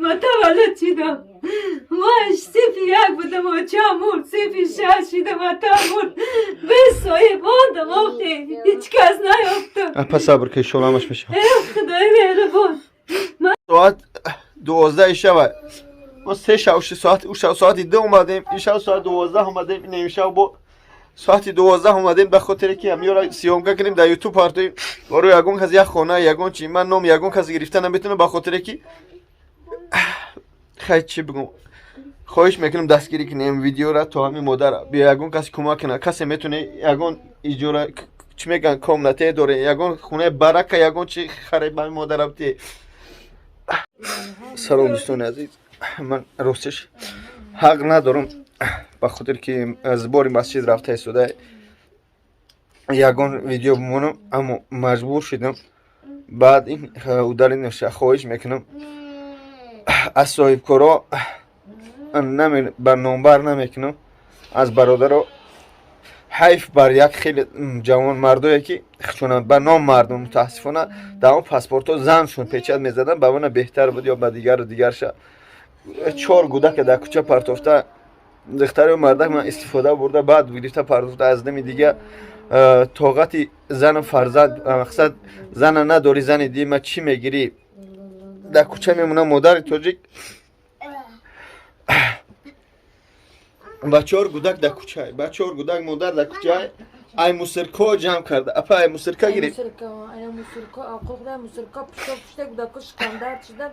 Ма таваллуд шидам. Ман синфи як будам, очам мурд, синфи шаш шидам, атам мурд. Бесоҳиб мондам, охи. Ҳеҷ кас наёфтам. Апа, сабр ки, иншолло ҳамаш мешавад. Э, Худои меҳрубон. Соат 12 шава. Мо се шав соат, у шав соати 2 омадем, ин шав соат 12 омадем, ин имшав бо соати 12 омадем, ба хотире ки ҳамёра съёмка кунем, дар Ютуб партоем. Барои ягон кас як хона, ягон чи, ман ном ягон кас гирифта наметавонам, ба хотире ки хай, чӣ бигӯм. Хоҳиш мекунам, дастгирӣ кунем видеора, то ҳамин модара биё ягон каси кӯмак кунад. Касе метавоне ягон иҷора, чӣ мегӯянд, комнате доре, ягон хонаи барака, ягон чи харе, ба ҳамин модара битие. Салом, дӯстони азиз. Ман ростиш ҳақ надорам, ба хотир ки аз бори масҷид рафта истода ягон видео бимонам, аммо маҷбур шудам. Баъд ин удари наша, хоҳиш мекунам аз соҳибкоро, ба номбар намекунам, аз бародаро. Ҳайф бар як хеле ҷавонмардое ки чунон ба ном мардум, мутаассифона, дар он паспортҳо заншон печать мезаданд, ба мана беҳтар буд ё ба дигару дигарша. Чор гудака дар кӯча партофта, духтари мардак ман истифода бурда, баъд гирифта партофта. Аз дами дига тоғати зану фарзанд, мақсад, зана надорӣ, зани дима чӣ мегирӣ, дар кӯча мемонам. Модари тоҷик ба чор гудак дар кӯча, ба чор гудак модар дар кӯча, ай мусорка ҷамъ карда. Апа, ай мусорка гирифт. Ай мусорка, ақоқда мусорка, пушок пушта, гудако шикандард шудан,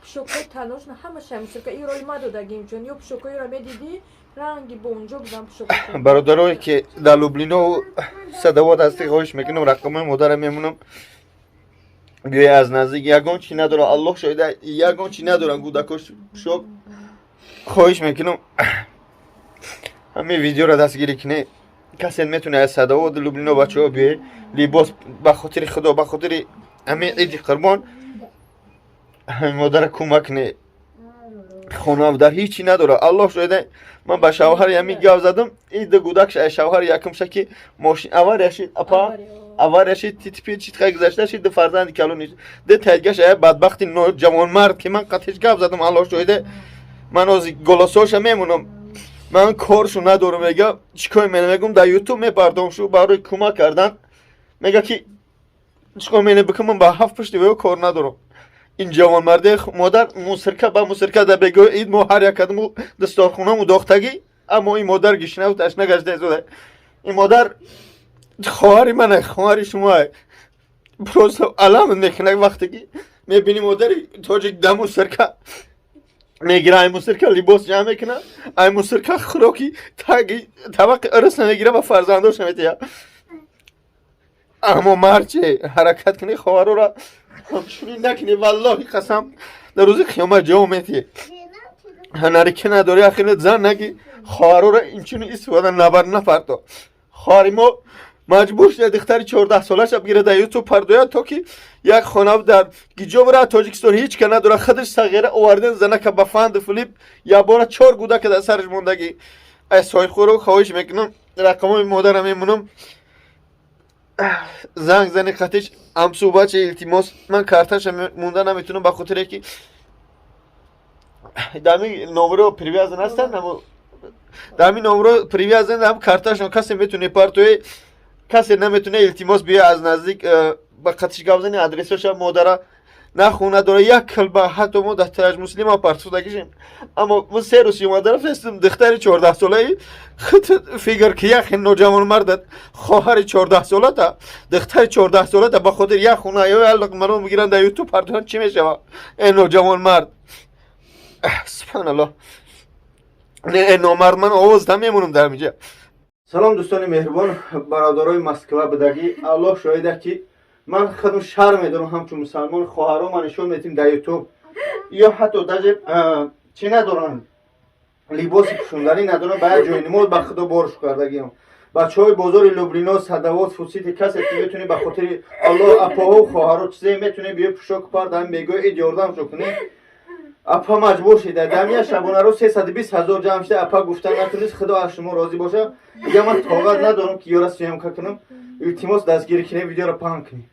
пушокҳои талошна ҳамаша мусорка. И рои ма додагим, чун ё пушокҳоеро медидӣ, ранги бонҷо будан пушокҳо. Бародарое ки дар Лублинову Садовод ҳастӣ, хоҳиш мекунам, рақамои модара мемонам, биёй аз наздик. Ягон чи надорам, Аллоҳ шоҳида, ягон чи надорам, гудакош пушок. Хоҳиш мекунам, ҳамин видеоро дастгирӣ кунед. Касе метавоне аз Садоводу Лублино, бачаҳо, биёед, либос, ба хотири Худо, ба хотири ҳамин Иди Қурбон ҳамин модара кӯмак кунед. Хона дар ҳичи надорад, Аллоҳ шоҳида. Ман ба шавҳари ҳамин гап задам, и ду гудакш ай шавҳари якумша ки мошин авария шид, апа, авария шид, титпи читқа гузашта шид, ду фарзанди калони, ду тайгаш ая бадбахти ҷавонмард ки ман қатиш гап задам, Аллоҳ шоҳида, ман ози голосоша мемонам. Ман коршу надорам, мега, чӣ кор менам? Мегум, дар Ютуб мепардом шу барои кӯмак кардан. Мега ки чӣ кор мене бикунам, ман ба ҳафт пушти ваё кор надорам. Ин ҷавонмарде, модар мусорка ба мусорка дар бегоҳи ид, мо ҳар як кадому дасторхонаму дохтагӣ, аммо ин модар гишнаву ташна гашта истода. Ин модар хоҳари мане, хоҳари шумоа. Просто алам мекунад, вақте ки мебинӣ модари тоҷик да мусорка мегира, ай мусорка либос ҷамъ мекуна, ай мусорка хӯроки таги табақи ырис намегира, ба фарзандош наметиҳа. Аммо марче ҳаракат кунӣ, хоҳарора ҳамчунин накунӣ, валлоҳи қасам, дар рӯзи қиёмат ҷавоб метиҳӣ. Ҳунаре ки надорӣ, ахир зан наги, хоҳарора инчунин истифода набар, напарто. Хоҳари мо маҷбур шуда духтари 14-солаша бигира, дар Ютуб пардояд, то ки як хона дар гиҷо бирад. Тоҷикистон ҳеҷ ка надора, худаш сағира оварден занака ба фанду филип, якбора чор гудака дар сараш мондагӣ. Ай соҳибхӯро хоҳиш мекунам, рақамои модарам мемонам, занг зани, қатиш ҳамсӯҳбат. Илтимос, ман карташа монда наметунам, ба хотире ки дами номеро привязан ҳастанд, дами номеро привязан ҳам карташон. Касе метуне партои, касе наметуне, илтимос, биё аз наздик ба қатиш гап зани. Адресоша модара на хона дора, як калба, ҳатто мо дар Таҷ Муслима партудагишем, аммо мо 3 рӯз омада рафтестем. Духтари 14-солаи худ фигр ки як ноҷавонмардат, хоҳари 14-солата, духтари 14-солата ба хотири як хона ё як луқмаро мегиранд, дар Ютуб партоянд, чӣ мешавад? Э, ноҷавонмард, субҳаналлоҳ, не, номард, ман овоз намемонам дар инҷа. Салом, дӯстони меҳрубон, бародарои Москва будагӣ. Аллоҳ шоҳида ки ман худам шарм медорам ҳамчун мусалмон. Хоҳаро ман нишон метим дар Ютуб, ё ҳатто даже чӣ надоранд, либоси пӯшонданӣ надоранд, ба як ҷои намоз ба Худо борш кардагиам. Бачаҳои бозори Лублино, Садовод, Фудсити, касе ки метунӣ, ба хотири Аллоҳ, апоҳо, хоҳаро, чизе метунӣ, биё, пӯшок парда, мегӯя ид ёрдамшо кунӣ. Апа маҷбур шида, дамия шабонаро 320 000 ҷамъ шида, апа гуфта натунист. Худо аз шумо розӣ боша. Дига ман тоқат надорам ки ёра съёмка кунам. Илтимос, дастгирӣ кунем, видеоро паҳн кунем.